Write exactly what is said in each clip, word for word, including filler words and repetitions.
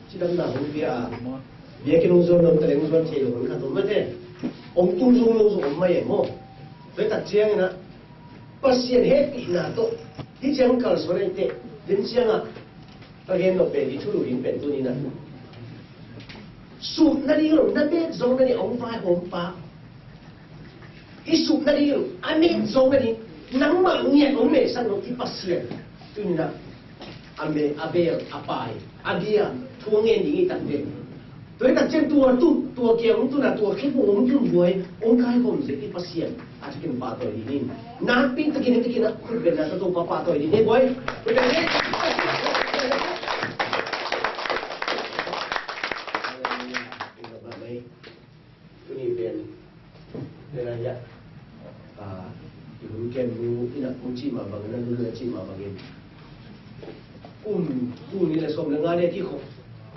Cidamna hong pia a, biakinn hong zuan, hong zuan taleng hong zuan thei lo hong khat om mate. Hong tung zungzung zong om mai e maw. Tua tak ciangin ah Pasian hehpihna tawh hih ciang kalsuan ahih teh, den ciangah ka gen nop pen, i thulu ding pen tuni-in ah, sup nading lo, na met zong nading hong vaihawmpa, i sup nading lo, a met zong nading, nangmah ngiat hong maisak lo i Pasian, tuni-in ah a me, a bel, a pai, a bia thu a ngen ding i tak teh. Tua i tak ciang tua tun, tua kiang hong tun a, tua khempeuh hong tun buai, hong kaikhawm zia i Pasian a thakin pahtawi ding in, nakpi takin, takin a khutbetna tawh Topa pahtawi ding hi buai. Khutbet ni. Tuni pen, tena ya, ah, i hun kem nu ina kong cih mah bangin, na nu na cih mah bangin, kum, kum nih le sawm le nga nih a kikhop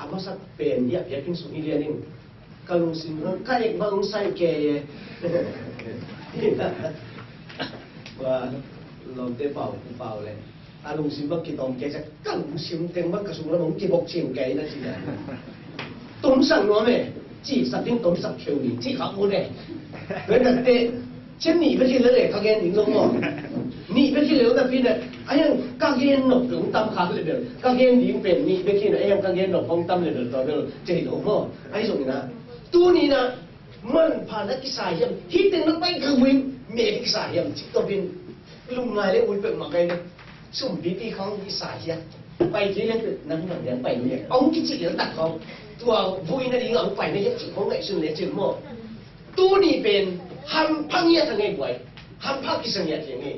a masa pen hi a, biakinn sung hi lian in, ka lungsim hang ka ek bang hong sai kei e. Tua lawmte pau, pau le a lungsim bang kitawm kei ciang, ka lungsim teng bang ka sung lam hong kibok cing kei na ci a. Tomsak nuam e, cihsak ding tomsak kheu ding cih kha ut e. Tua tak teh, ciang nih bek hi lel e ka gen ding zong maw. Nih bek hi lel napi in ah, a hiang ka gen nop hong tam kha le bel, ka gen ding pen nih bek hi in ah, a hiang ka gen nop hong tam le bel, tua bel cih hi lo maw. Ahi zongin ah, tuni-in ah, manpha na kisa hiam, hih teng na pai kha uh in, me kisa hiam cih tawpin, lungngai le ui peuhmah kei le, sumpipi khawng kisa hiam, pai kei le peuh nang bang hiam pai lo hiam, hong kicih le tak khawng, tua vui nading a hong pai na hiam cih khawng ngaihsun lecin maw. Tuni pen hampha ngiat a ngei buai, hampha kisa ngiat hi a ngei.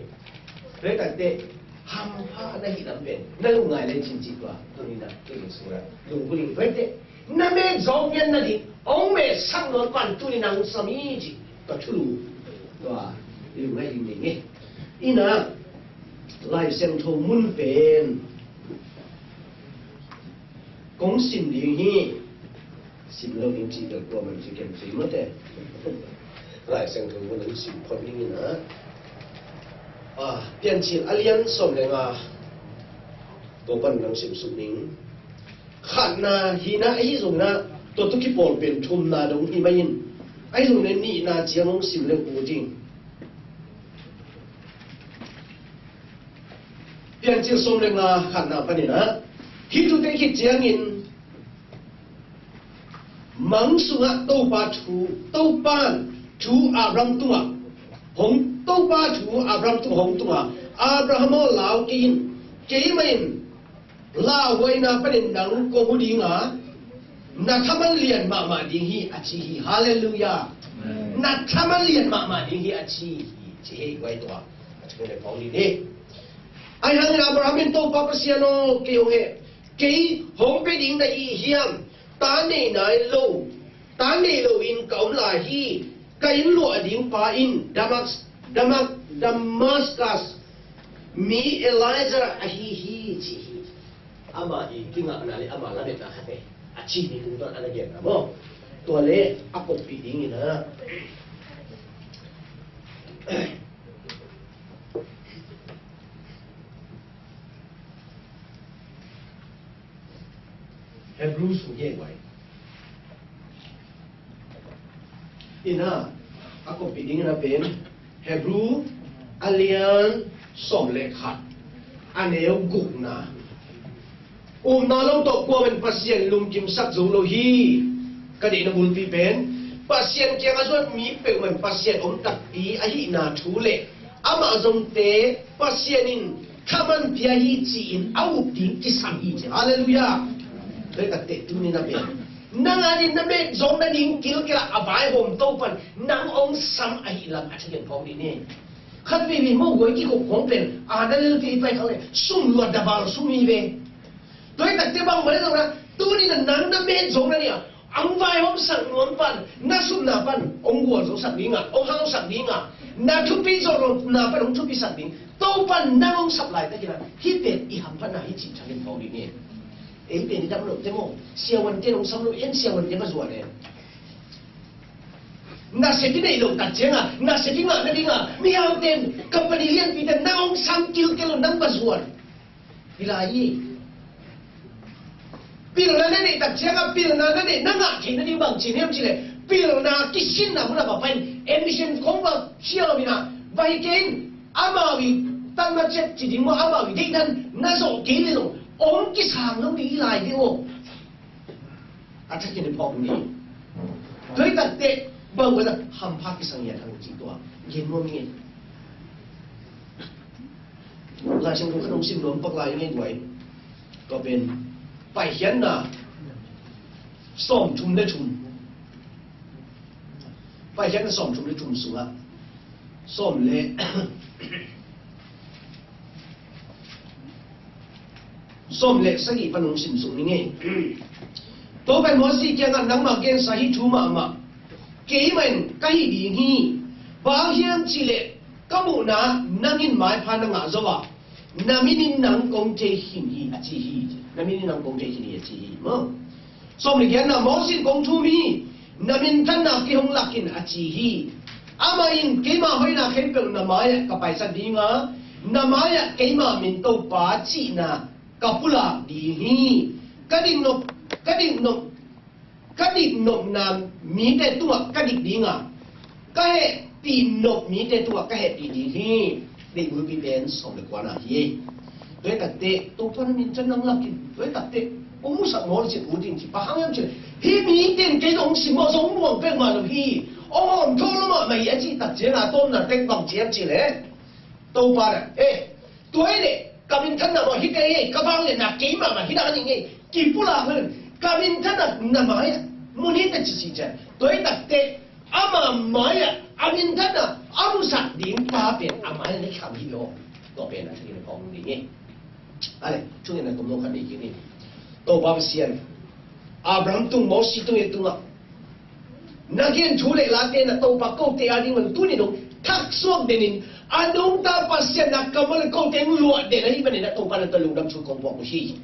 Tua tak teh, hampha na hih lam pen na lungngai lecin cih tua, tuni-in ah, tuni sung ah lunggulh ing tua teh. Na met zawng pian nading hong metsak nawn pan tuni nang sam hi ci. Ka thulu tua i lungngaih ding nei nge. Ina Lai Siangtho mun pen kong sim ding hi. Sim lo ding ci bel kua man ci kem ci mate. Lai Siangtho mun hong sim phot ding ina, ah, Piancil a lian sawm le nga, tua pan nang sim suk ning. Khatna hihna ahi zongin ah, tua tawh kipawl pen thumna dong hi mai in, ahi zongin ah nihna ciang hong sim le uh ding. Piancil sawm le nga khatna panin ah, hih thute khit ciangin mang sungah Topa thu, Topa thu Abraham tungah hong, Topa thu Abraham tungah hong tungah, Abraham aw, lau kei in, keimah in lauhuaina panin nang kong hu ding a, na thaman lian mahmah ding hi a ci hi. Halleluiah. Amen. Na thaman lian mahmah ding hi a ci hi, ci hi guai tua. A ci hi le pau ni ni. Ahi hangin Abraham in, Topa Pasian aw, kei hong he, kei hong pe ding na hi hiam? Ta nei nai lo, ta nei loin ka om lai hi. Ka inn luah ding pa in Damas-, Damas-, Damascus mi Elijah ahi hi, ci hi. Ama i kingakna le ama lametna khat e, a ci ni kung tuan a na genna maw. Tua le a koppih dingin ah, Hebrew sung hi ei guai. Ina, a koppih dingin a pen Hebrew a lian sawm le khat, a neu gukna. Upna lo tawh kua man Pasian lungkimsak zo lo hi. Ka deihna bulpi pen Pasian kiangah zuan mi peuhmah in Pasian om takpi ahihna thu le amah zongte Pasian in thaman pia hi ci-in a up ding kisam hi ci. Halleluiah. Tua hi takteh tuni na pen nang a ding na met zawk nading kilkel a vaihawm Topan nang hong sam ahih lam a thakin phawk dih ni. Khat veivei mawh guai kikhop khawng pen a na lel kei pai khang le sum luat dabal sum hi ve. Tua hi takteh bang mah le zong na tuni na nang na met zawk nading a ang vaihawmsak nuam pan, na supna pan hong gualzosak ding a, hong hausak ding a, na thupi zawhna pan hong thupisak ding Topan nang hong sap laitakin a, hih pen i hamphatna hi cih thakin phawk dih ni. Ei pen i dam loh te maw, siavuante hong sam loh en, siavuante va zuan en. Nasep i neih loh tak ciangin, nasep i ngah nadingin, mihaute in, company lianpite in nang hong sang kilkel lo, nang va zuan. Hi lai hi. Pilna na neih tak ciangin, pilna na neih, na ngah theih nading bang ci hiam cih leh, pilna kisinna hun ah va pai in, admission kong va siam in ah, va hi kei in, amau i tan ma chet ci ding maw, amau i deihdan na zawh kei leh zong, hong kisang lo ding hi lai hi aw. A thakin i phawk ni. Tua hi tak teh, bang ua zah hampha kisang hiam, a thang cih tua gen nuam ing ei. Lai Siangtho khat hong sim nuam pak lai ing ei, tua hi. Tua pen Paikhiatna sawmthum le thum. Paikhiatna sawmthum le thum sungah, sawm le sawm le sagih pan hong sim suk ning ei. Topa in Mosi kiangah, nangmah gensa hih thu mahmah keimah in ka hih ding hi. Bang hang hiam cih leh ka muhna nang in maipha na ngah zo a, na min in nang kong thei khin hi, a ci hi. Na min in nang kong thei khin hi, a ci hi maw. Sawm le giatna, Mosi in kong thum hi, na minthanna kei hong lak in, a ci hi. Amah in, keima hoihna khempeuh na mai-ah ka paisak ding a, na mai-ah keima min Topa cihna ka pulak ding hi. Ka dik nop, ka dik nop, ka dik nopna mite tungah ka dik ding a, ka hehpih nop mite tungah ka hehpih ding hi. Deihbulpi pen sawm le kuana hi. Tua hi tak teh, Topa na minthan nang lak in, tua hi tak teh, hong musak mawl cin ut in ci, bang hang hiam cih leh, hih mite in kei zong hong sim maw, zong muang peuhmah lo hi, hong hawmthawh lo mahmah hi, a cih tak ciangin a tawpna teh bang ci hiam cih leh, Topa na, eh, tua hi leh, ka minthanna maw hi kei hi, ka vangliatna kei mahmah hi na ning ei, kipulak hun, ka minthanna na mai-ah mun hi teh ci ci ciang. Tua hi tak teh, ama mai-ah a minthanna a musak ding pa pen a mai-ah na kham hi lo. Tua pen a thakin i phawk ding hi. A leh, thungetna tomno khat nei kik ni. Topa Pasian, Abraham tung, Mosi tung, i tungah na gen thu le late na, Topa, kote a ding man tuni dong thak suak den in, a nungta Pasian na kam le kote hong luah den ahih manin na, Topa, na tawh lungdam thu kong puak uh hi.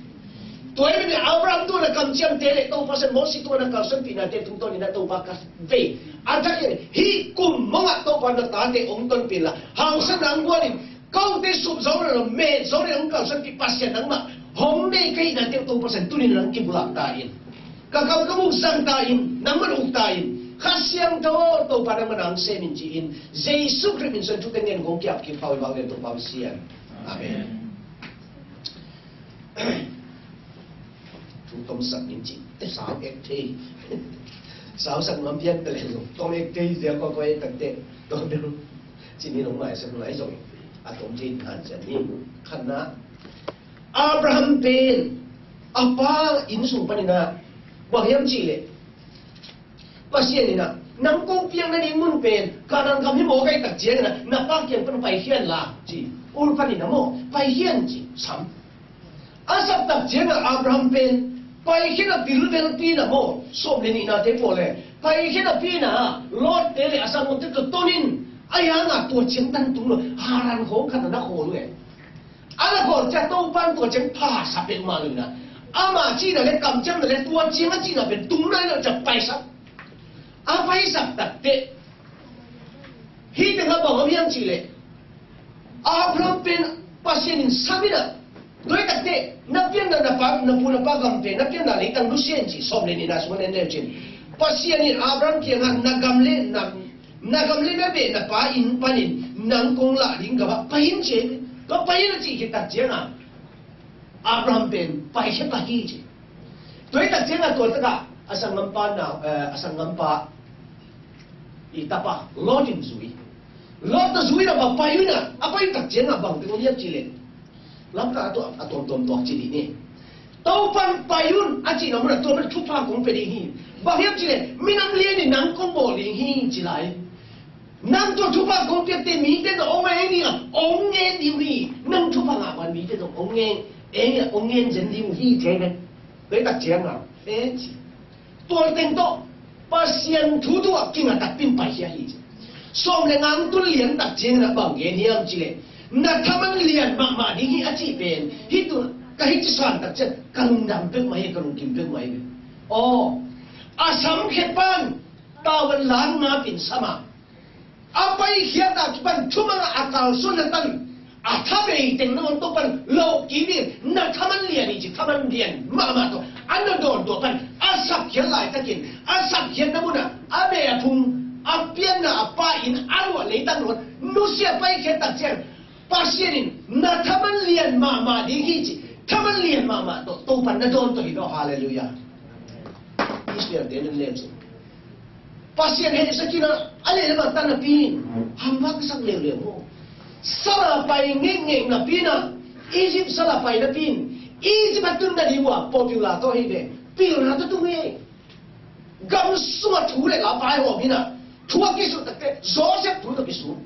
Tua ahih manin Abraham tungah na kamciamte le Topa Pasian, Mosi tungah na kalsuanpihnate tungtawnin na, Topa, ka vei a thakin hih kum mongah, Topa, na tate hong tonpih inla, hausa nang gualin, kote sup zo lo, met zo lo, hong kalsuanpih Pasian nangmah hong nei ka hihna teh, Topa Pasian, tuni nang kipulak ta in. Ka kam ka muk zang ta in, nangmah na uk ta in. Kha Siangtho, Topa, nangmah na hong sem in ci-in, Jesu Khrih min suang thute ngen kong ki-ap kik pah uh hi, vanglian Topa Pasian. Amen. Thu tomsak in ci, te sau ek thei. Sausak nuam pian ta leh zong, tom ek thei zia kua kua ek tak teh, tom deuh. Ci ni nong maisak nai zong, a tom thei in han sia ni. Khatna, Abraham pen a pa inn sung panin ah, bang hiam cih leh, Pasian in ah, nang kong piak nading mun pen Kanaan gam hi maw, ka hih tak ciangin ah, na pa kiang pan paikhia inla, ci. Ur panin ah maw, paikhia in ci, sam. A sap tak ciangin ah Abraham pen paikhia in ah, bilbelpi in ah maw, sawm le nihnate pawl leh paikhia in ah, pi in ah, Lot te leh a sanggamte tawh ton in, a hang a tua ciang tan tung lo, Haran khawng khat ah na khawl uh e. A na khawl ciang Topa in tua ciang pha sa peuhmah lo in ah, ama cihna leh kamciamna leh tua ciang a cihna pen tung nai lo ciang paisak. A paisak tak teh, hih teng ah bang om hiam cih leh, Abraham pen Pasian in sam in ah, tua hi tak teh, na pianna na pa, na pu na pa gam pen, na pianna leitang nusia in ci, sawm le nihna sungah en leu cin. Pasian in Abraham kiangah, na gam le na, na gam le na beh na pa inn panin nang kong lah ding gam ah pai in ci. Tua pai in a cih khit tak ciangin Abraham pen paikhia pah hi ci. Tua hi tak ciangin tua tak ah a sanggampa nau, eh, a sanggampa i tapa Lot in zui. Lot na zui in ah va pai uh in ah, a pai tak ciangin bang teng om hiam cih leh, Lamka ah tua a tuamtuam tuak ci dih ni. Topa'n pai un a cihna mun ah tua mun ah thupha kong pia ding hi. Bang hiam cih leh minam lian in nang kong bawl ding hi ci lai. Nang tua thupha kong piakte mite zong hong eng ding a, hong ngen ding uh hi. Nang thupha ngah bang mite zong hong ngen, eng a hong ngen zen ding uh hi, thei meh. Tua hi tak ciangin, eh, ci. Tua teng tawh Pasian thu tungah kinga takpi in paikhia hi ci. Sawm le nga hong tun lian tak ciangin a bang gen hiam cih leh, na thaman lian mahmah ding hi a cih pen, hih tun ka hih ci san tak ciang ka lungdam peuhmah hi, ka lungkim peuhmah hi. Aw, a samkhiatpa'n Tavuan lang nga pin sama. A paikhiat a kipan thumang a kalsuan a tan a tha bei teng nangawn Topa'n loh kik ding, na thaman lian hi ci, thaman lian mahmah tawh a na dawn tua pan a sapkhiat laitakin a sapkhiatna munah a beh a phung a pianna a pa in a luah leitang nangawn nusia paikhiat tak ciang Pasian in na thaman lian mahmah ding hi ci, thaman lian mahmah tawh Topa'n na dawn tawh hi lo. Halleluiah. Israel te nan lem sin Pasian hehsak in a, a leh le mah tan napi in hamvak sak leuleu maw? Sala pai ngeingei napi in a, Egypt sala pai napi in Egypt a tun nading uh a popular tawh hi ve. Pilna tawh tung hi. Gam sungah thu le la pai hawm in a, thu a kisut takte Joseph thu tawh kisut.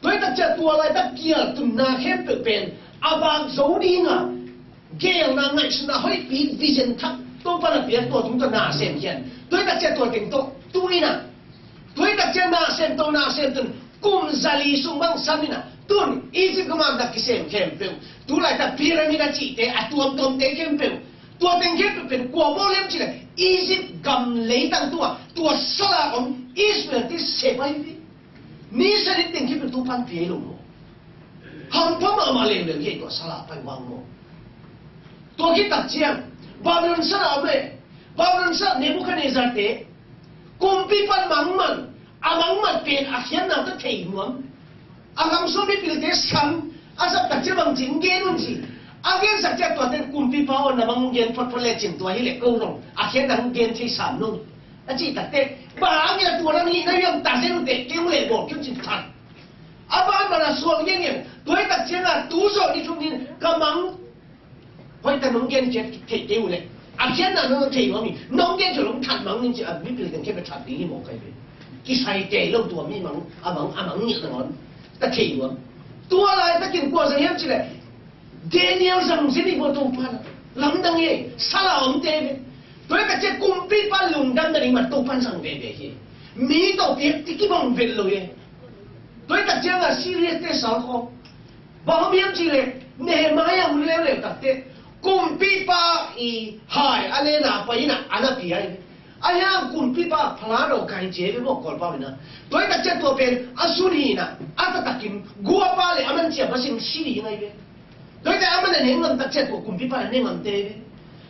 Tua hi tak ciang tua laitak kial tunna khempeuh pen a vak zo ding a, geelna ngaihsutna hoihpi vision thak Topa'n a piak tua tung tawh na semkhiat. Tua hi tak ciang tua teng tawh tu in a, tua hi tak ciang na sem tawh na sem tun kum za li sung bang sam in a, tun Egypt gam a dak kisem khempeuh, tu laitak pyramid a cihte a tuamtuamte khempeuh, tua teng khempeuh pen kua bawl hiam cih leh Egypt gam leitang tua, tua sala om Israel te sep ahi hi. Ni sa ni teng khempeuh Topa'n pia hi lo maw? Hampha mahmah leuleu hi tua sala pai vang maw? Tua khit tak ciang Babylon sala om e. Babylon sala Nebuchadnezzar te kumpipa mangman, a mangmat pen a khiatna tawh thei nuam. A gam sung mipilte sam a zat tak ciang bang ci gen un ci. A gensak ciang tua ten kumpipa aw, na mang gen photphot le cin tua hi le ko zong a khiatna hong gen thei sam lo. A cih takte, bang hang a tua nang hihna hiam, ta zen uh teh kei uh leh bawl kei uh cin phat. A ban ban a suang ngiangian, tua hi tak ciangin tu zawh ni thum ni ka mang hoih ta nong gen khiat theih kei uh leh a khiatna nong thei nuam hi, nong gen khiat nong that mang ning ci a, mipil teng khempeuh that ding hi mawk kai ve. Kisai kei lo tua mi mang, a mang, a mang nih nangawn ta thei nuam. Tua laitakin kua zang hiam cih leh Daniel zang zen hi maw Topa na? Lamdang hi, sala omte ve. Tua hi tak ciang kumpipa lungdam nading mah Topa'n zang veve hi. Mi tawh piak ti kibang vet lo hi. Tua hi tak ciangin Syria te sal khawm. Bang hang hiam cih leh Nehemiah hun leuleu takte kumpipa i hai a lena pai in a, a na pia hi. A hiang kumpipa phala lo kai cia ve maw Kawlpau in a. Tua hi tak ciang tua pen a sun hi in a, a taktakin guapa le a man ciam a sim si ding ahi ve. Tua hi tak a man a ne ngam tak ciang tua kumpipa a ne ngamte ve.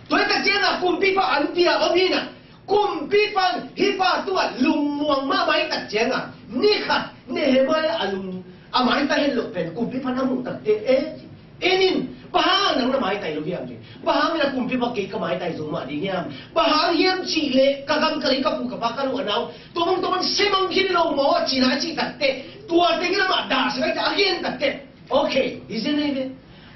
Tua hi tak ciangin kumpipa an pia om hi in a, kumpipa in hih pa tungah lungmuang mahmah hi tak ciangin ni khat Nehemiah a lung a maitai het loh pen kumpipa in a muh takte, eh, en in, bang hang nang na maitai lo hiam cih? Bang hang in a kumpipa kei ka maitai zo mah ding hiam? Bang hang hiam cih leh ka gam ka lei ka pu ka pa ka lu a nau tua bang tua bang semang khin lo maw ci na cih takte, tua teng in amah dah sia a gen takte, okay, hi zen hi ve.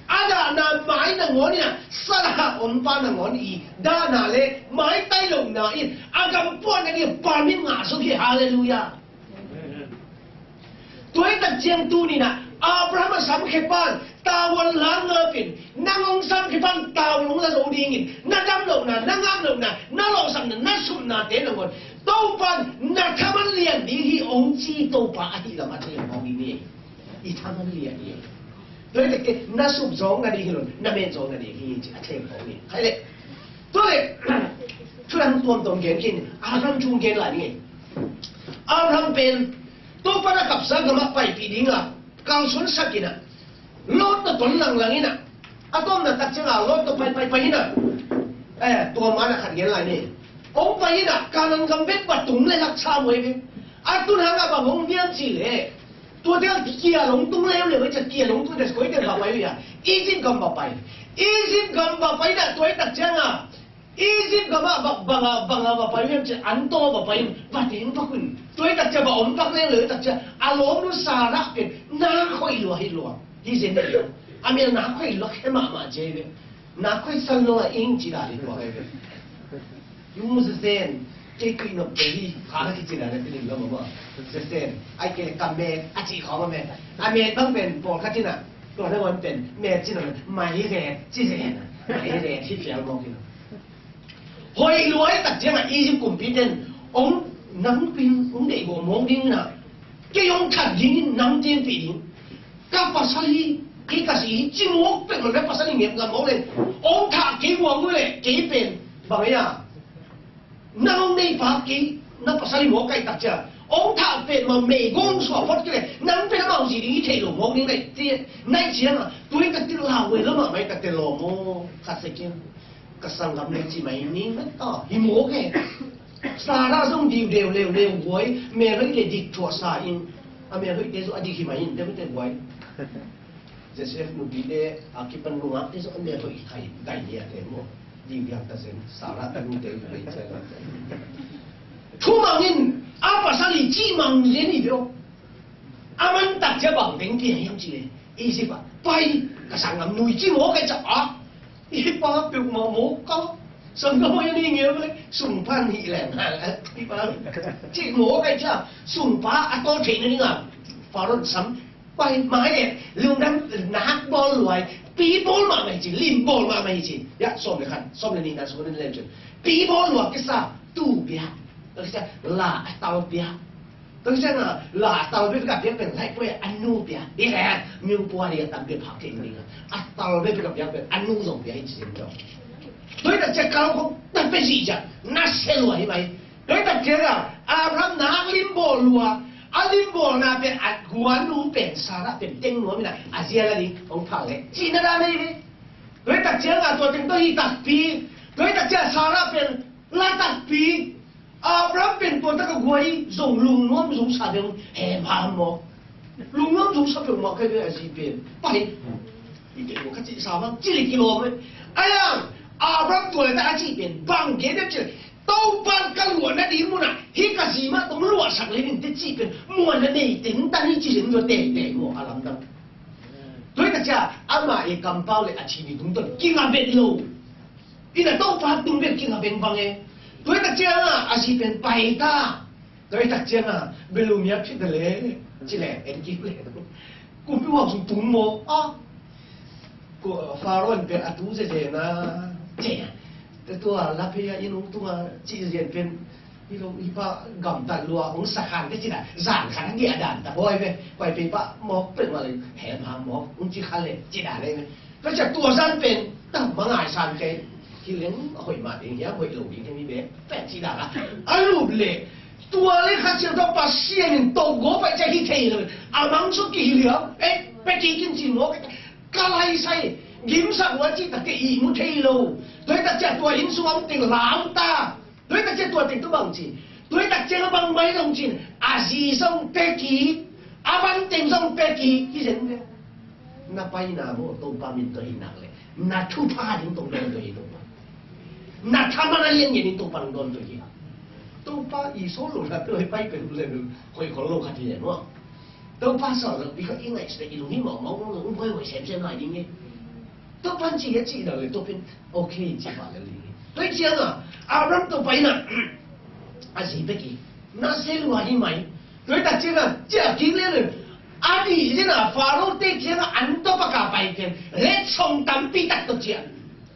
A dahna mai nangawn in a, sala ompa nangawn i dahna le maitai lohna in a gam puan na ding permit ngah zo hi. Halleluiah. Tua hi tak ciang tuni in a, Abraham a samkhiapa'n tavuan lang nga pin, nang hong samkhiapa'n tavuan hong la zo dingin, na dam lohna, na ngak lohna, na lawhsakna, na supnate nangawn Topa'n na thaman lian ding hi hong ci Topa ahih lam a thei hong hi ni. I thaman lian hi. Tua hi tak ciang na sup zawng na ding hi lo, na met zawng na ding hi ci a thei hong hi. Khai le. Tua le, thu dang tuamtuam gen khin, Abraham thu gen lai ni. Abraham pen Topa na kapsa gam ah paipih ding a kalsuansak in a, Lot tawh ton langlang in a, a tawpna tak ciangin Lot tawh pai pai pai in a, eh, tua ma na khat gen lai ni. Hong pai in a, Kanaan gam bek va tung le lak sa muai ve. A tun hang a bang hong biang cih leh, tua teng a kia long tung leuleu, a kia long tung teh koi teng va pai uh hia? Egypt gam va pai. Egypt gam va pai in a, tua hi tak ciangin Egypt gam ah bang, bang a, bang a va pai hiam cih leh, an tawh va pai in, va teng pak un. Tua hi tak ciang va om pak leuleu tak ciang, a lawmnu Sarah pen na khoih lua hi lua. Hi zen hi lua. A mel na khoih lua khe mahmah cia hi ve. Na khoih san lo a ing ci la hi lua hi ve. Yung mu zen, kei kuih nop kei hi, kha na ki ci la na ti lim lo ma ma. Zen, ai kei ka met, a ci khawm a met. A met bang pen pawlkhat in a, tua na wan pen, met ci na, mai ret, ci zen a. Mai ret, hi fial mawk hi na. Hoih lua hi tak ciangin Egypt kumpite'n hong nang pin hong deih gawh mawk ding in a, kei hong that dingin nang tenpih ding. Ka pasal hi, kei ka si hi, ci mawk pek lo le pasal hi ngep ngam mawk le, hong thah kei uang uh le, kei pen bang hia? Nang hong neipa kei Na pasal i mawk kaih tak ciang, ong thah pen mah meigong suah phot kei leh, nang pen amau zi ding i theih lo mawk ding na i ci, na i ciang a, tua i tak ciang lau ve lo mah mai tak ciang lawm aw, khat se ciang. Ka sanggam le ci mai ning na ta hi mawk e. Sarah zong diu deu leu leu guai, melhoih le dik thuah sa in, a melhoihte zong a dik hi mai in, deu te guai. Joseph nupite a kipan nungakte zong a melhoih thai dai nia te maw. Diu diang ta zen, Sarah ta nute hi mai ciang. Thumang in, a pasal i cih mang zen hi ve aw. A man tak ciang bang teng pia hiam cih leh, Egypt ah pai, ka sanggam nui ci mawk e ciang a, i pa peuhmah mawk ka, sanggam hoih a ni ngeu leh, sungpan hih leng ha, i pa cih mawk e ciang, sungpa a tawl theihna ding a, Pharaoh sam, pai mai leh, lungdam nak bawl luai, pi bawl mahmah hi ci, lim bawl mahmah hi ci, ya, sawm le khat, sawm le nihna sung in lem cin, pi bawl luai kisa, tu bia, kisa, la a tal bia. Tua ciang a, la a tal bia ka piak pen lai pua a nu pia. Hi leh, miu pua hi a tam bia phak kei ning a. A tal bia ka piak pen a nu zong pia hi ci zen zong. Tua hi tak ciang kal kong na pia ci ciang, na se lua hi mai. Tua hi tak ciang a, Abraham na lim bawl lua. A lim bawlna pen a gua nu pen Sarah pen teng nuam in a, a zia la ding, ong phak leh. Cihna dan hi ve. Tua hi tak ciang a, tua teng tua hi takpi. Tua hi tak ciang a, Sarah pen la takpi. Abraham pen tua tak a guai zong lungnuam zong sa deuh hem ham maw? Lungnuam zong sa peuhmah kei ve a zi pen. Pai. I te ka cih sa bang, cih leh kilawm e. Ai ang, Abraham tua leh tak a cih pen, bang gen deuh cih leh, Topan ka luahna ding munah, hih ka zi mah tong luahsak leh ning te cih pen, muanna nei teng tan hi ci zen zua tengteng maw a lamdang. Tua hi tak ciang, amah i kampau le a cih ni tungtawn, kingah bet lo. Ina Topa tung bek kingah beng bang e. Tua hi tak ciang a, a zi pen pai ta. Tua hi tak ciang a, belum ya phit le. Ci le, en kik le. Kumpi huang sung tung maw. A. Ko, Pharaoh pen a tu zeze na. Ci. Te tua la phe ya in ung tung a, ci zeze pen. Hi lo, hi pa gamtat lua, ung sakhan te ci na. Zan khan dia dan ta boy ve. Pai pe pa mawk pe ma le. Hem ha mawk. Ung ci khan le. Ci da le ve. Ka cia tua zan pen, tang mangai san kei, hi leng a hoih mah ding hiam, hoih lo ding hiam hi bek, pen ci dak a. A lup le, tua le kha cia tua Pasian in tawh go pai cia hi thei lo, a mang suk ki hi liam, eh, pe ki kin cin mawk, ka lai sai, gimsak ua ci tak te i mu thei lo, tua hi tak cia tua inn sung a om teng lau ta. Tua hi tak ciang tua teng tua bang ci. Tua hi tak ciang a bang mai zong cin. A zi zong pia kik. A bang teng zong pia kik. Hi zen ve. Na paina maw Topa min tua hi nak le. Na thupha ding tong dawn tua hi Topa. Na thaman a lian ngen ding Topa dong dawn tua hi. Topa i sawl lo na tua hi pai pen le hoih khol lo khat hi le maw. Topa sawl lo i kha i ngaih sek i lung hi mawkmawk lo um hoih hoih semsem lai ding hi. Tua pan ci a ci dang le tua pen okay ci pah le ling. Tua ciang a Abraham tua pai na a zi pek i na se lua hi mai. Tua tak ciang a ci a kik le le a di zin a Pharaoh te ciang a an tua paka pai ken le song tampi tak tua ciang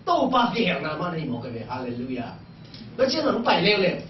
Topa kihelna mah na hi mawk a ve. Halleluiah. Tua ciang a hong pai leuleu.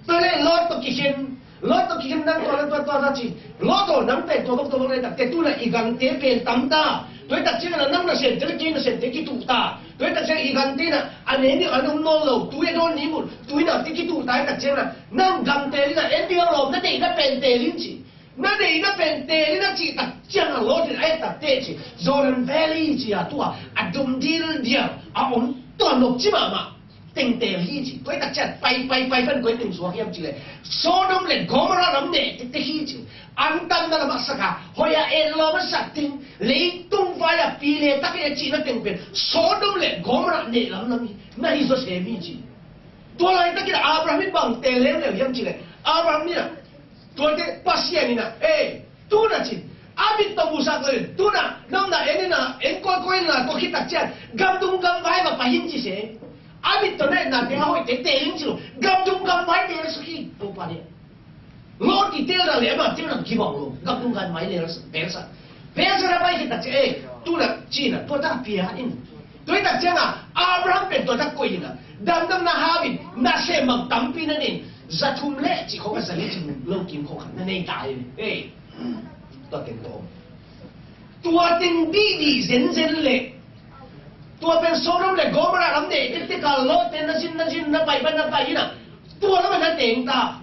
Tua le Lot tawh kikhen, Lot tawh kikhen nang tua le tua tua za ci. Lot aw nang pen tua bang tua bang le tak te tu na i gangte pen tam ta. Tua i tak ciang a nang na sente le kei na sente kituh ta. Tua i tak ciang i gangte na a ne ni a nung nawn lo. Tui a dawn ni mun. Tui na te kituh ta i tak ciang a nang gangte li na en ding a lawm na deih na pente lin ci. Na deih na pente li na cih tak ciang a Lot in a et tak te ci. Jordan Valley ci a tua a dum dil diang a om tua nop ci mahmah. Tengtel hi ci, tua i tak ciang pai, pai, pai pan koi teng suak hiam ci le. Sodom le Gomorrah lam neh tektek hi ci. An tamna lam a sak a, hoih a et lawm a sak ding, leitung vai a pi le tak hi a cihna teng pen Sodom le Gomorrah neh lam lam hi, na hi zaw sem hi ci. Tua laitak in Abraham in bang tel leuleu hiam ci le. Abraham in a Tuate Pasian in a, eh, tu na cin. A mit tawh musak lo in, tu na, nong na en in a, en kawikawi in la, tua khit tak ciang, gamdung gamvai va pai in ci se. A mit tawh na en na te a hoih te, te in ci lo. Gamdung gamvai te na suk hi, Topa ni. Lot i tel na le, ama tel na kibang lo. Gamdung gamvai le na suk, te na suk. Pen sa na pai khit tak ciang, eh, tu na, ci na, tua ta pia in. Tua i tak ciang a, Abraham pen tua tak koih in a, damdam na hau in, na sem mang tampi na nei in, za thum le ci khong a za li ci lo kim khong khat na nei ta in. Ei, tua teng tua om. Tua teng didi zenzen le. Tua pen Sodom le Gomorrah lam nei, tek tek a lo te na zin, na zin, na pai, na pai in a. Tua lam a na teng ta.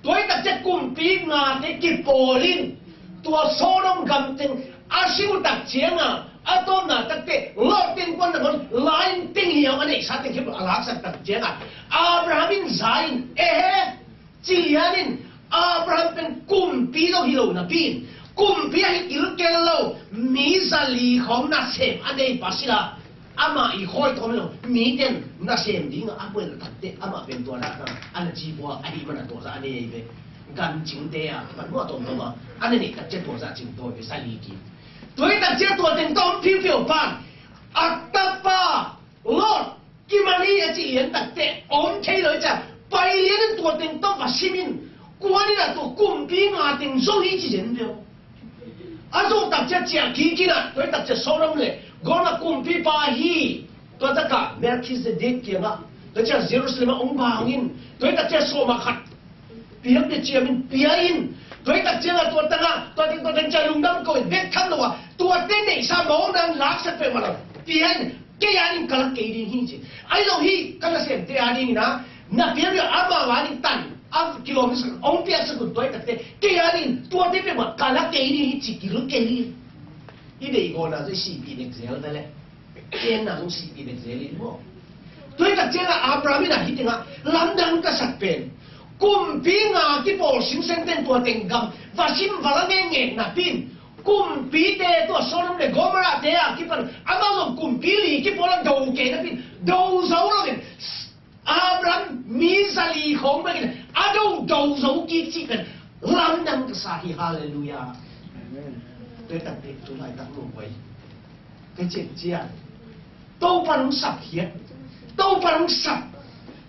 Tua hi takciang kumpi ngate kipawl in tua Sodom gam teng a si uh takcianga a tawpna takte Lot teng kuan nangawn lain teng hiam a neihsa teng khempeuh a laksak takcianga Abraham in za in, ehe, ci lian in Abraham pen kumpi lo hi lo napi in, kumpi ahi kilkel lo mi zali khawng nasem a nei pa sila. Amah i khawi tawm lo, miten nasem dinga a buaina takte amah pen tua dana a na ci pua ahi mana tua za a nei ve. Gan cingte a pan mua tawm tawm a a na neih takciang tua za cing tawi ve, zali kim. Tua hi takciang tua teng tawm phiupiau pan a tapa Lot kiman hi a ci lian takte om thei lo hi cia. Pai lian in tua teng tawm va sim in, kuan in a tua kumpi nga teng zo hi ci zen ve aw. A zawh takciang ciah kik in ah, tua hi takciang Sodom le Gomorrah kumpipa hi. Tua takah Melchizedek kiangah, tua ciang Jerusalem ah hong bang in, tua hi takciang sawm ah khat piak le ciam in pia in, tua hi takciang ah tua tangah, tua teng, tua teng ciang lungdam ko in bek tham lo ah, tua te neihsa mawkna laksak peuhmah lo pia in, kei a ding ka lak kei ding hi ci. Ai lo hi, ka nasemte a dingin ah, na piak le amau a ding tan a kilometer ong piaksak un tua hi takte, kei a dingin tuate peuhmah ka lak kei ding hi ci kil kei hi. I deih gawhna zong i sihpih dek zel ve le, i enna zong sihpih dek zel in maw? Tua hi takciangah Abraham in ah hih tengah lamdang ka sak pen, kumpi nga kipawl singseng ten tua teng gam va sim va la ngekngek napi in, kumpite tua Sodom le Gomorrah te a kipan amau zong kumpi li kipawl a do kei napi in, do zo lo in, Abraham mi zali khawng bangin a do do zo kik cih pen lamdang ka sa hi. Halleluiah. Amen. Tua hi takte tu laitak lo koi. Ka ciat ciat Topa hong sap hiat, Topa hong sap,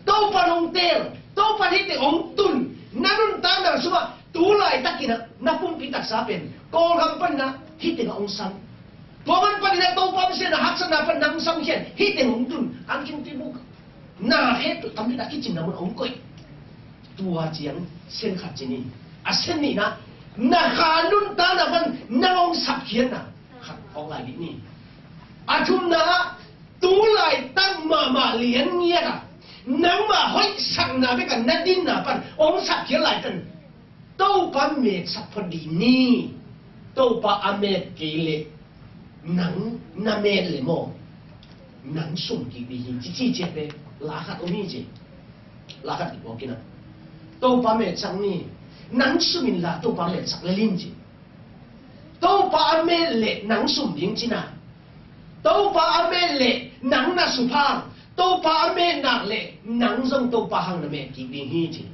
Topa hong tel, Topa hih teng hong tun, na nuntakna sungah tu laitakin ah na pumpi taksa pen Kawlgam panin ah hih teng hong sam. Tua man panin ah Topa misian a haksatna pan na hong sam khian hih teng hong tun. An Kim Tibuk na het tu tampi tak kicin na mun hong koih. Tua ciang sen khat ci ni. A sen nihna, na kha nuntakna pan na hong sap khiatna khat hong lai dih ni. A thumna ah tu laitak mahmah lian ngiat a nangmah hoihsakna bek a na dinna pan hong sap khiat laitak Topa metsak phot dih ni. Topa a met kei leh nang na met leh maw, nang sum kik dih hi ci ci ciat leh la khat om hi ci. La khat kipawk in ah Topa metsak ni. Nang sum in la Topa metsak lel in ci. Topa a met leh nang sum ding cina. Topa a met leh nang na sup hang. Topa a met nak leh nang zong Topa hang na met kik ding hi ci.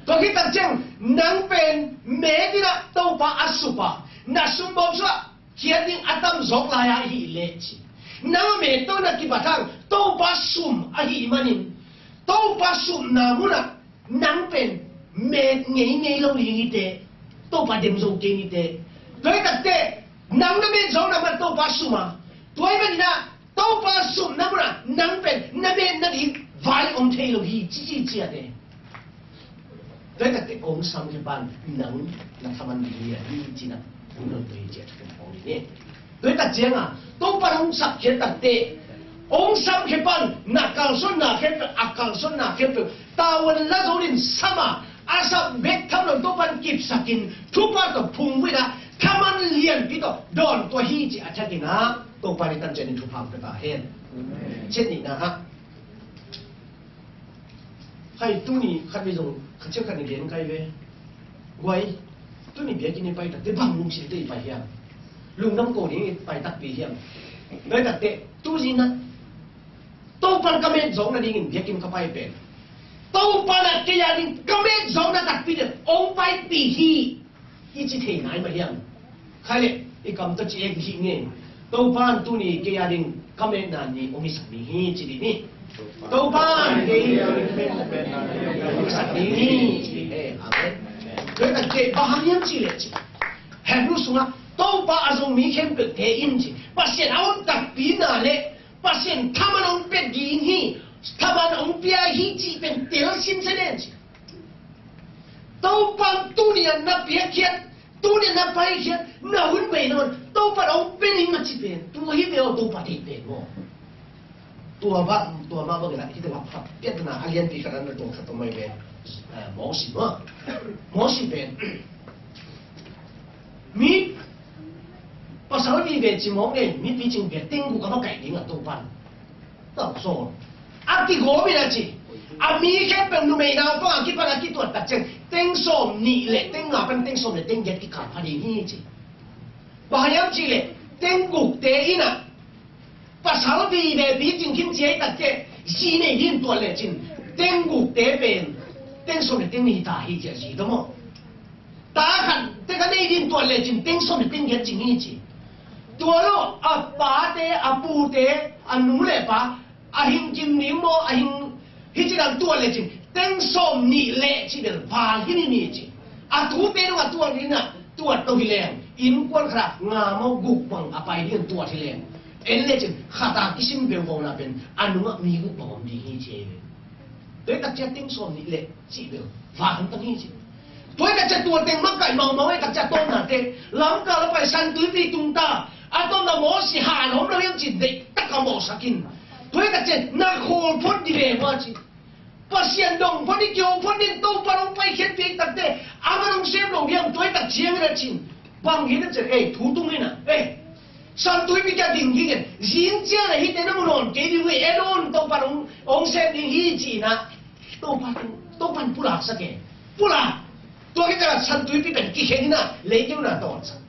Tua khit takciang nang pen met in ah Topa a sup a na sum bawm sungah khiat ding a tam zawk lai-a hi leh ci. Nang a met tawh na kipat hang Topa sum ahih manin Topa supna munah nang pen met ngeingei lo ding hi teh, Topa dem zo kei ni teh. Tua hi takte nang na met zawkna man Topa sum a, tua hi manin ah Topa supna munah nang pen na met nading vai om thei lo hi ci ci ciat e. Tua hi takte hong sam khia pan nang na thaman ding hi a hi ci-in ah hong nolh tua hi ci a thuken hong hi ni. Tua hi tak ciangin Topa hong sap khia takte hong sam khia pan na kalsuanna khempeuh, a kalsuanna khempeuh tavuan la zo in sam a, a sap bek tham lo Topa in kipsakin thupha tawh phungvuh in ah thaman lianpi tawh dawn tua hi ci a thakin ah Topa in i tan cianin thupha hong pia ta hen. Amen. Ciat nihna ah Hai, tuni khat vei zong khat ciang khat ni gen kai ve. Guai, tuni biakinn i pai takte bang lungsim te i pai hiam? Lungdam ko ding i pai takpi hiam? Pai takte tu zina Topa ka met zawk nadingin biakinn ka pai pen Topa na kei a ding ka met zawkna takpi te ong paipih hi. I ci thei nai mah hiam? Khai leh i kam tawh ci ek hi nge. Topa in tuni kei a ding ka metna ni ong hisak ding hi ci ding ni. Topa in kei a ding ka metna ni ong hisak ding hi ci ding hi. Amen. Tua hi tak kei bang hang hiam ci leh ci, Hebru sungah Topa a Zomi khempeuhte in ci Pasian a om takpi na leh Pasian thaman ong pia ding hi, thaman ong pia hi cih pen telsiam sa den ci. Topa in tuni a na piakkhiat, tuni a na paikhiat, na hun bei nawn Topa in ong pia ding a ci pen tua hi ve aw. Topa theih pen maw? Tua mah, tua mah bangin ah hih tengah phat piakna a lianpi khat ah na tuang khat om mai ve. Eh, Mosi maw? Mosi pen mi pasal vive ci mawk nei, mi picing ve teng guk a va kaih ding a Topan. Tau sawn a kigawm in a ci. A mi khempeuh numei naupang a kipan a kituat tak ciang teng sawm nih le teng nga pan teng sawm le teng giat kikal pha ding hi ci. Bang hiam cih leh teng gukte in a pasal vive picing khin ci ei tak ciang zi nei ding tuat lecin teng gukte pen teng sawm le teng nih ta hi ci a zi tawh maw? Ta khat te ka nei din tuat lecin teng sawm le teng giat cing hi ci. Tua lo a pate, a pute, a nu le pa a hing kim ning maw, a hing hi ci dan tuat lecin teng sawm nih le ci bel val hi ni ni ci. A tute dong a tuat ni na tuat to hi leng innkuan khat a nga maw guk bang a pai ding tuat hi leng en lecin khat a kisim beuh vawna pen a nungah mi guk bang om ding hi ci. Tua hi tak ciang teng sawm nih le cih bel val hong tang hi ci. Tua hi tak ciang tua teng makaih maumau hi tak ciang a tawpna te lamkal a pai Santuipi tung ta. A tawpna Mosi han om lo hiam ci deih tak a mawhsak in. Tua hi tak ciang na khawl phot dih ve maw ci. Pasian dong phot dih, kihong phot dih, Topa hong paikhiatpih tak te a man hong sem lo hiam tua hi tak ciang in a cin. Bang hi na ciang ei thu tung hi na ei. Santuipi kia ding ging in zing ciang a hite na mu nawn kei ding hi e nawn Topa hong sem ding hi ci na. Topa, Topan pulak sak e. Pulak. Tua khit ciang Santuipi pen kikhen in a leikeu na tawnsak.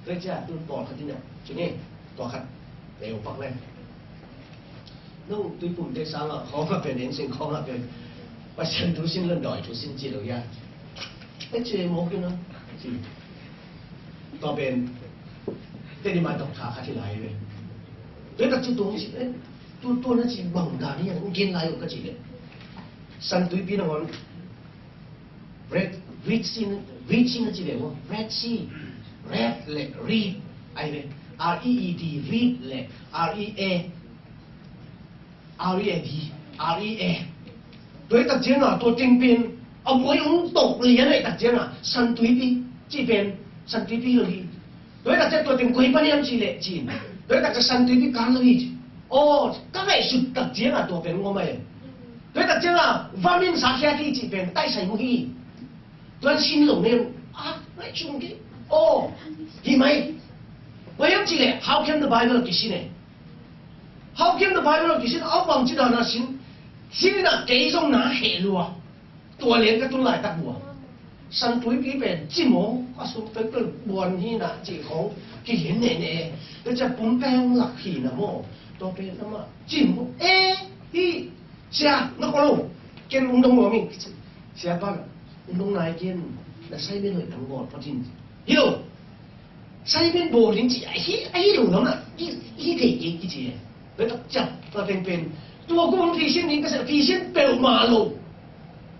Tua ciang tu pawlkhat in a ci ni tua khat leu pak le. No tuipumte sangah khawngah pen ensing khawngah pen Pasian thu sin lon dawi thu sin ci lo ia. E ci mawk in a ci. Tua pen te di mai tawk tha khat hi lai ve. Tua tak ci tung ci e. Tu tu na ci bang dan hi a ung gen lai uh ka ci le. Santuipi nangawn Red, Red Sea, Red Sea na ci ve maw? Red Sea. Red le Reed ai ve. R E E D, Reed le R E A, R E A D, R E A. Tua hi tak ciang a tua teng pen a buai hong tawk lian a hi tak ciang a Santuipi ci pen Santuipi lo hi. Tua hi tak ciang tua teng koi pan hiam ci leh cin. Tua hi tak ciang Santuipi kan lo hi ci. Aw ka ngaihsut tak ciang a tua pen ngawm a hi. Tua hi tak ciang a vamin sa khiat hi ci pen taisai mu hi. Tuan sin lo nen a ngai chung ki. Aw hi mai. Tua hiam ci leh How Came the Bible kisin e. How Came the Bible kisin a bang ci dan a sin. Sin in a kei zong na heh lua. Tua lian ka tun laitak bua Santuipi pen ci maw a suk pekpek buan hi na ci khong kihin nene. Tua ciang pumpeng lak hi na maw. Tua pen amah ci maw e hi. Sia na ko lo ken ung dong nuam in. Sia pan ung dong nai ken na sai men hoih tang bawl photin hi lo. Sai men bawl in ci ahi ahi lo lam na i thei kei kici. Tua tak ciang tua pen pen tua kum phisian in ka sa phisian peuhmah lo.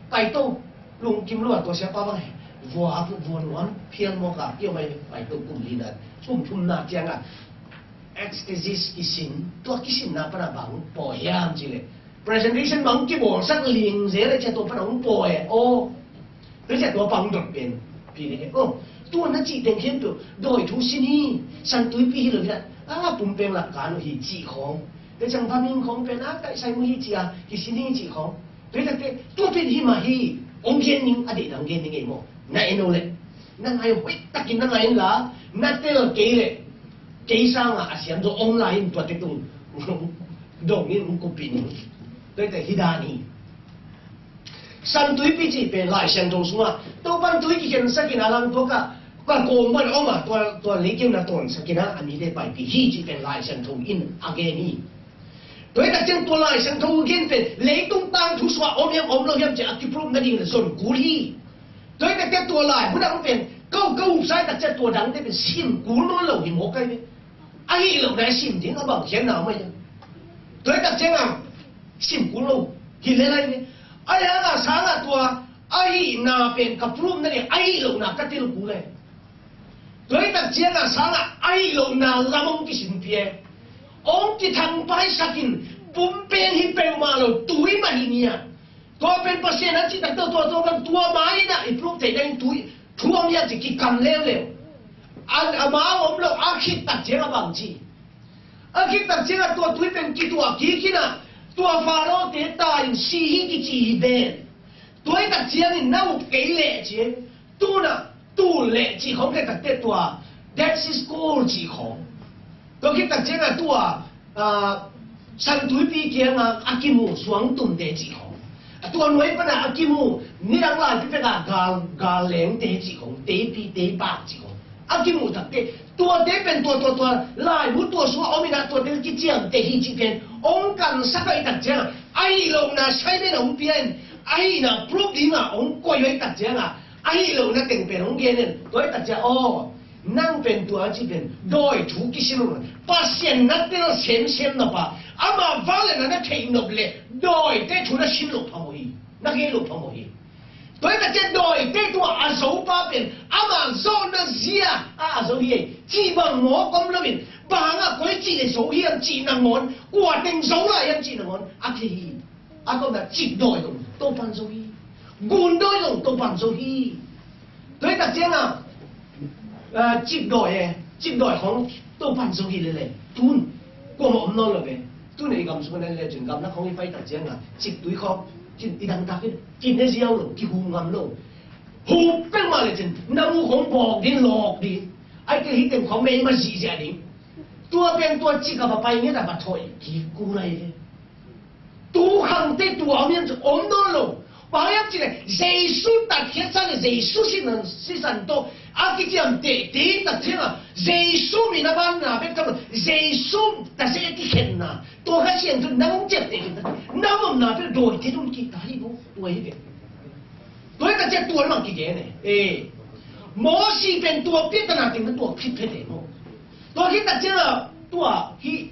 Paito lungkim lo a tua siapa bang he vua a vua nuam phial mawk a kio mai paito kum lina kum thumna ciang a exegesis kisin tua kisinna pana bang paw hiam ci le. Presentation bang kibawlsak ling zel a cia tua pan a hong pawi aw. Tua cia tua pan hong dot pen pi ne aw. Tua na cih teng khempeuh dawi thu sin hi. Santuipi hi lo hi a pumpeng lak kan uh hi cih khawng. Tua ciang vamin khawng pen a kaihsai mu hi ci a kisin hi cih khawng. Tua hi takte tua pen hi mah hi. Hong gen ning a deihna hong gen ning ei maw. Na en o leh na ngai hoih takin na ngai in la na tel kei leh kei sangah a siam zaw hong lai in tuate tung dong in hong kuppih ning. Tua hi tak hi dan hi. Santuipi cih pen Lai Siangtho sungah Topan tui kikhensak in a langtuak ah ka kawm pan a om a tua leikeu na tawnsak in a a mite paipih hi cih pen Lai Siangtho in a gen hi. Tua hi tak ciang tua Lai Siangtho gen pen leitung tangthu sungah om hiam om lo hiam cih a kiproof nading le zon kul hi. Tua hi tak ciang tua lai hun a om pen ko ko upsai tak ciang tua dangte pen sim kul nawn lo hi mawk ai ve. Ahi lohna i sim ding a bang khiatna om ahi. Tua hi tak ciangin sim kul lo hi lel ahi ve. Ahi hanga sangah tua ahihna pen ka proof na ding ahi lohna ka tel kul ahi. Tua hi tak ciangin sangah ahi lohna lam hong kisinpih e. Hong kithangpaisakin pumpeng hi peuhmah lo tui mah hi ni a. Tua pen Pasian a cih tak tua tua tua kan tua mai na i proof theih ding tui thu om hi a ci kikam leuleu. An amau om lo a khit tak ciang a bang ci. A khit tak ciang a tua tui pen kituah kik hi na tua Faro te ta in si hi kici hi ven. Tua hi tak ciangin na uk kei leh ci, tuna tul leh ci khong kei tak teh tua, Dead Sea Scroll ci khong. Tua khit tak ciangin tua, ah, Santuipi kiangah a kimu suangtumte ci khong. A tua nuai pana a kimu nidang laipi peka gal, gal lengte ci khong, teipi, teipak ci khong. A kimuh takte, tuate pen tua, tua, tua, laibu tua sua om inah tuate kiciamteh hi cih pen hong kansak ahih tak ciangah, ahi lohna Simon hong pia in, ahihna proof dingah hong koih ahih tak ciangah, ahi lohna teng pen hong gen in, tua ahih tak ciangah, aw, nang pen tua a cih pen dawi thu kisim lo, Pasian na tel semsem nop a, ama vangliatna na theih nop leh dawite thu na sim loh phamawh hi, na gen loh phamawh hi. Tua hi tak ciang dawite tungah a zopa pen ama zawhna zia a, a zo hi ei. Cih bang mawk om loin, bang hangah koi cih le zo hiam cih nangawn, kua teng zo lai hiam cih nangawn a thei hi. A tawpna cik dawi zong Topan zo hi. Gun dawi zong Topan zo hi. Tua hi tak ciangah, ah, cik dawi e, cik dawi khong Topan zo hi lele. Tun kuamah om nawn lo ve. Tun ei gam sung a na le cin gamla khong i pai tak ciangah cik tui khong cin i dangtak in kin ne ziau lo, kihum ngam lo. Hup peng mah le cin na mu khong bawk din, lawk din. Ai kei hi teng khong mei ma zihziah ding. Tua peng tua cik a va pai nget a va thawh kik kul ai ve. Tu khangte tua om hiam cih om nawn lo. Bang hiam cih leh Jesu tatkhiatsa le Jesu sisan, sisan tawh a kiciamtehte tak ciangah Jesu min a banna bek tham lo, Jesu tase kikhenna, tua Kha Siangtho nang hong ciamteh khin ta, nang omna peuh dawite dun kik ta hi bo. Tua hi ve. Tua hi tak ciang tua lamah kigen e. Eh. Mosi pen tua piatana teng tua khit phete maw. Tua khit tak ciangah tua hi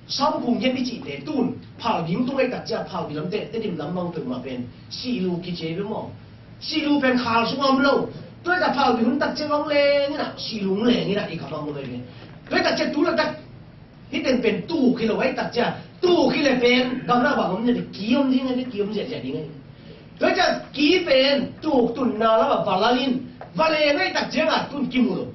Saukung hiam i cihte tun phalbi hong tung ahih tak ciang phalbi lamte Tedim lam bang peuhmah pen sihlu kici ve maw. Sihlu pen khal sung a om lo. Tua hi tak phalbi hun tak ciang hong leng inah sihlu hong leng inah i kha bang lo ve. Tua hi tak ciang tu latak hih teng pen tuk hi lo ahih tak ciang tuk hi le pen gamla bang om ne ki om ding a, ki om ziahziah ding a. Tua hi tak ki pen tuk tunna lamah va lal in va leng ahih tak ciangah tun kimu lo.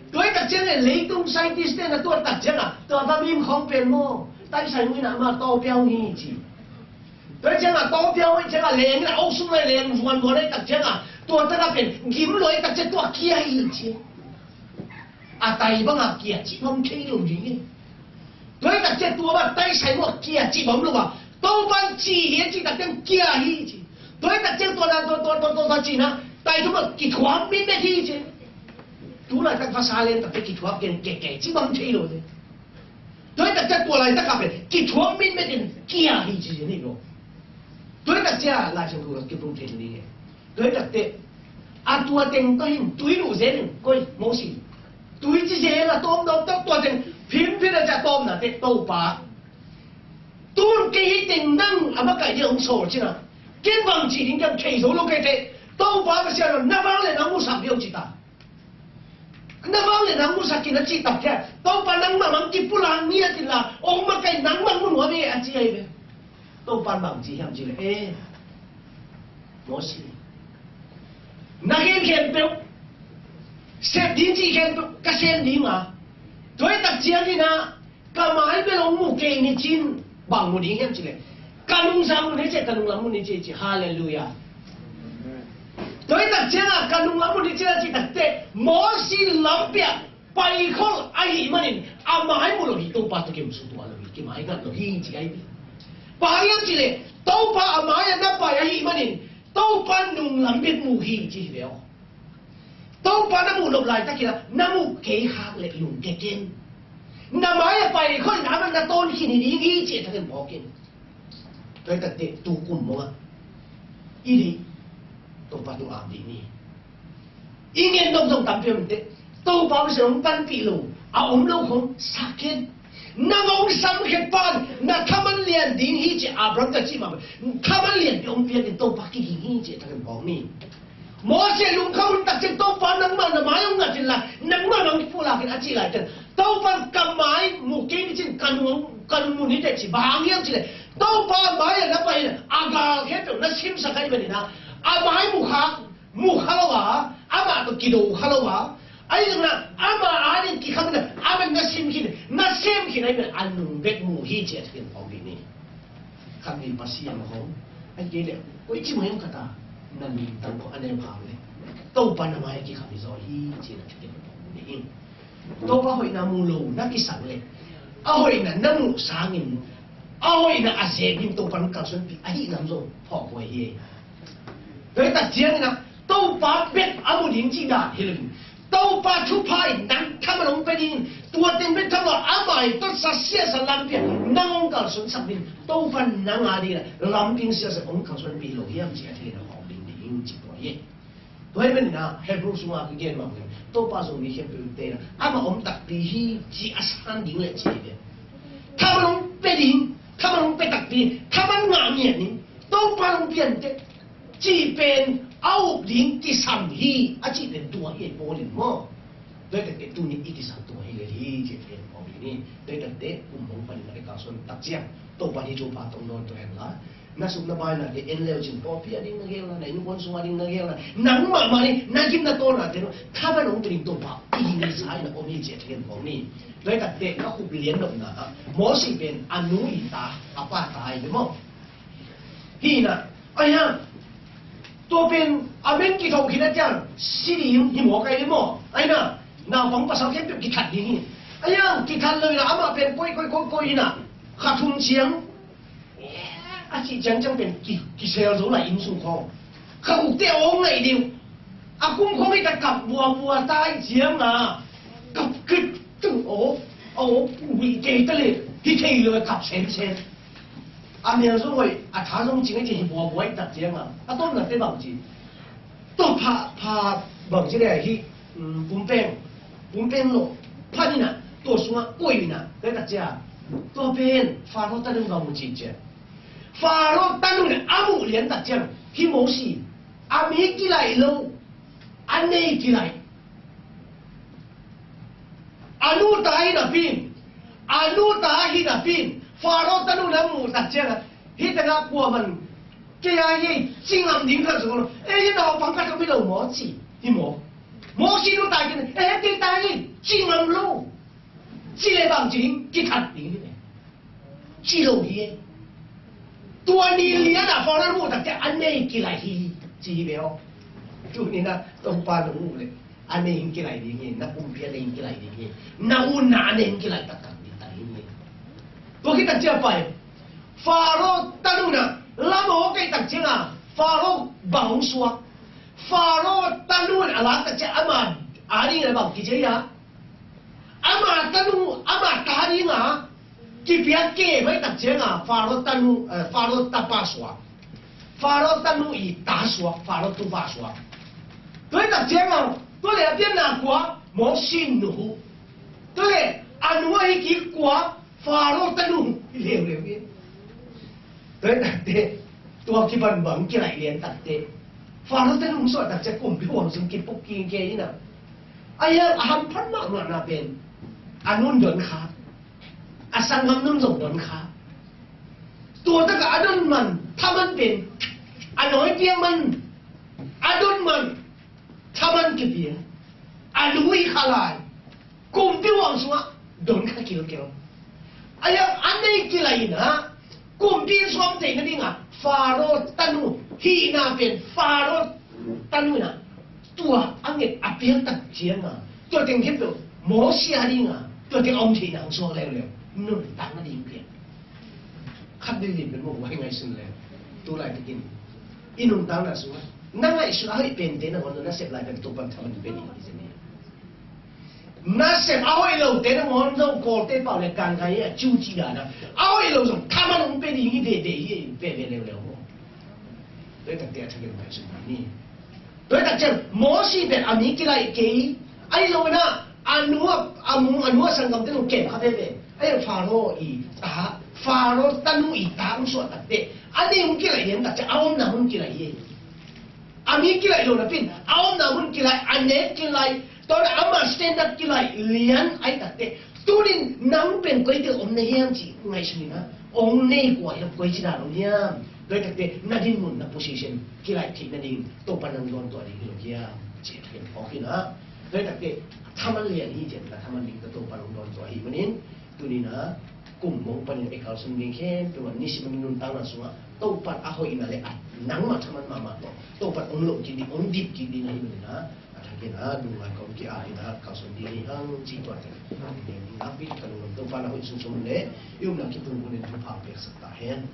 Tua hi tak ciangin leitung scientist te na tuat tak ciangah tua va mim khong pen maw, taisai mu inah mah tawpia hong hi ci. Tua hi ciangah tawpia hong hi ciangah leng inah auk sung lai leng vuanvuan ahih tak ciangah tua taka pen gim lo ahih tak ciang tua kia hi ci. A tai bangah kia cih bang thei lo ding hi. Tua hi tak ciang tua bang taisai mu a kia cih bang lo a Topan ci hi a cih tak ciang kia hi ci. Tua hi tak ciang tua na tua tua tua tua tua cihna tai tua bang kithuak min bek hi ci. Tu laitak vasa len takte kithuak gen keke ci bang thei lo te. Tua hi tak ciang tua laitak a pen kithuak min bek gen kia hi ci ni lo. Tua hi tak ciang Lai Siangtho la kiprung thei ni nge. Tua hi tak te a tua teng tua hin tui luh zel in koi Mosi. Tui ci zel a tawm dawm tawm tua teng phimphin a ciang tawmna te Topa. Tun kei hi teng nang a makaih ding hong sawl cina. Ken bang ci ding kiam thei zo lo kei te. Topa Pasian aw na vang le nang musak ding hong ci ta. Na vang le nang musak in a cih tak ciang Topa nangmah mang kipulak ngiat inla ong makaih nangmah mu nuam hi a ci ahi ve. Topa bang ci hiam cih leh eh Mosi na gen khempeuh sep ding cih khempeuh ka sem ding a. Tua hi tak ciangin ah ka mai bel hong mu kei ni cin bang mu ding hiam cih leh ka nungzang mu ni ci, ka nunglam mu ni ci ci. Halleluiah. Tua hi tak ciangah ka nunglam mu ni ci a cih tak teh Mosi lampiak paikhol ahih manin a mai mu lo hi, Topa tawh kimusuh tuah lo hi, kimai ngat lo hi ci ahi. Bang hiam cih leh Topa a mai-ah na pai ahih manin Topa nunglam bek mu hi ci hi ve aw. Topa na muh nop laitakin ah na muh kei khak leh lungke ken. Na mai-ah paikhol in a man na tawn khin hi ding hi ci a thakin phawk in. Tua hi tak teh tu kum mawngah i deih Topa tung ap dih ni. I ngen dong zong tampi om teh Topa Pasian hong panpih lo a om lo khong sak khen. Nang hong samkhiat pan na thaman lian ding hi ci Abraham ka cih mah thaman lian pi hong piakin Topa kiging hi ci a thakin phawk ni. Moses lungkham hun tak ciang Topa nangmah na mai hong ngat inla nangmah na hong kipulakin a cih lai ciang Topa ka mai mu kei ni cin ka nung ka nung mu ni teh ci bang hiam cih leh Topa mai-ah na pai in a gal khempeuh na simsak ahih manin ah a mai mu kha mu kha lo a amah tawh kido kha lo a ahi zongin ah amah ading kikham in ah amah na sim khin na sem khin ahih manin a nung bek mu hi ci a thakin phawk dih ni. Khat vei Pasian hong a kei leh koici mai hong khat a Na nuntakna a neu hau le Topa na mai a kikham hi zaw hi, ci-in a thugen pawng ding hi. Topa hoihna mu lo na kisang le a hoihna na muh sangin a hoihna a zek ding Topa in kalsuanpih ahih lam zong phawk huai hi. Tua hi tak ciangin ah Topa bek a mu ding cih dan hi lo in, Topa thupha in nang thaman hong pia ding, tua teng bek tham lo, a mai tawh sa siasa lampi ah nang hong kalsuansak ding, Topa nang a ding ah lampi siasa hong kalsuanpih lo hiam, ci a thei na hong ding ding ci tua hi. Tua hi manin ah Hebrew sungah ka gen mah bangin Topa Zomi khempeuh in tena amah om takpi hi, ci a san ding le ci hi ve. Thaman hong pia ding, thaman hong pia takpi, thaman ngah ngiat ding, Topa hong pian teh cih pen a up ding kisam hi a cih pen tua hi ei Paul in maw. Tua hi tak teh tuni i kisam tua hi le hi ci a thei na hong ding hi. Tua hi tak teh kum hong panin a i kalsuan tak ciang Topa hi thupha tong nawn tua hen la. Na suk na bai nate en leu cin pawlpi a ding na gel la, na innkuan sung a ding na gel la, nangmah mah ding na gim na tawn nate no thaman hong pia ding Topa i ding na sa in a om hi ci a thei na hong ni. Tua hi tak teh na khup lian nopna ah Mosi pen a nu i ta, a pa ta hi maw. Hi na, ai ha. Tua pen a meng kithoh khin a ciang si ding hi maw, kai ding maw. Ai na, naupang pasal khempeuh kithat ding hi. Ai ha, kithat lo hi na, amah pen koi koi koi koi hi na, kha thum ciang a cih ciangciang pen ki, kisel zo lai inn sung khawng. Kha ukte a aw ngaih ding. A kum khawng hi ta kap buabua tai ciang a kap kit tu aw, aw ui kei ta le hi thei lo kap sensen. A mel zong hoih, a tha zong cing a ci hi buabua hi tak ciang a a tawmna te bang ci. Tua pha, pha bang ci le hi, um, pumpeng, pumpeng lo, pha ni na, tua sungah koi ni na, te tak cia. Tua pen, Faro tanu bang mu ci cia. Faro tanu na, a muh lian tak ciang, hi Mosi, a mi kilaih lo, a nei kilaih. A nu ta hi napi in, a nu ta hi napi in, Faro tanu na muh tak ciang a, hi tengah kuaman, kei a hi, ci ngam ding khat zong lo, eh, hi naupang khat om hi lo maw ci, hi maw. Mosi nu ta hi, eh, kei ta hi, ci ngam lo. Ci le bang ci ding, kithat ding hi ve. Ci lo hi e. Tua ni lian a Faro muh tak ciang a nei kilaih hi, ci hi ve aw. Tuni na Topa nong muh le a nei hing kilaih ding hi, na kumpi a nei hing kilaih ding hi, na unna a nei hing kilaih taktak ding ta hi. Tua khit tak ciang pai Faro tanu na lam aw kei tak ciang a Faro bang hong suak. Faro tanu na a lak tak ciang ama a ding na bang kici a Ama tanu, ama ta ding a kipiak kei pai tak ciang a Faro tanu, eh, Faro tapa suak. Faro tanu i ta suak, Faro tupa suak. Tua hi tak ciang a, tua le a pianna kua, Mosi nu. Tua le a nu ahi kik kua, Faro tanu hi leuleu hi. Tua hi tak teh, tua kipan bang kilaih lian tak teh, Faro tanu hong suah tak ciang kumpi huang sung kipuk kik kei hi na. A hiang a hamphat mahmahna pen a nun don kha, a sanggam nun zong don kha. Tua tak a a don man, thaman pen a nawi piang man, a don man, thaman kipia, a lui kha lai. Kumpi huang sungah don kha kilkel. A hiang a nei kilaih in a, kumpi suam theih nading a Faro tanu hihna pen Faro tanu in a, tua a nget a piang tak ciang a, tua teng khempeuh Mosi a ding a, tua teng a om theihna hong suak leuleu. Nuntak nading piang. Khat veivei pen maw, huai ngaihsun le. Tulai takin i nuntakna sungah na ngaihsun a hoih pente nangawn na sep lai pen Topan thaman pen i hi zen hi. Na sep a hoih lote nangawn zong Kawlte pau le kan kai a ciu ci dan a, a hoih lo zong thaman hong pe ding hi veivei hi, veivei leuleu maw. Tua hi takte a thagen ngaihsun ni. Tua hi tak ciang Mosi pen a mi kilaih kei, ahi zongin a, a nu a, a mu, a nu a sanggamte zong kem kha veve. Ahi Faro i ta, Faro tanu i ta hong suah tak teh, a nek hong kilaih lian tak ciang a omna hong kilaih hi. A mi kilaih lo napi in a omna hong kilaih, a nek kilaih, tua leh ama standard kilaih lian ahi tak teh, tunin nang pen koi teng om na hiam cih ngaihsun in a, hong nei kua hiam, koi ci dan om hiam. Tua hi tak teh na dinmun, na position kilaih theih nading Topa nang dawntuah ding hi lo hiam cih a thugen phawk in a. Tua hi tak teh thaman lian hi ciang, na thaman ding tawh Topa nang dawntuah ahih manin, tuni in a kum hong panin i kalsuan ding khempeuh ah nisim a nuntakna sungah Topa a hoihna le a Nangmah thaman mahmah tawh Topa hong loh kik ding, hong dip kik ding ahih manin ah, a thakin ah lungngai kawm ki-ap in ah kalsuan ding hi hang, ci tua teng. Nakpi ka lungdam. Topa na hoih sumsum le i upna kiphungphun in thupha piaksak ta hen.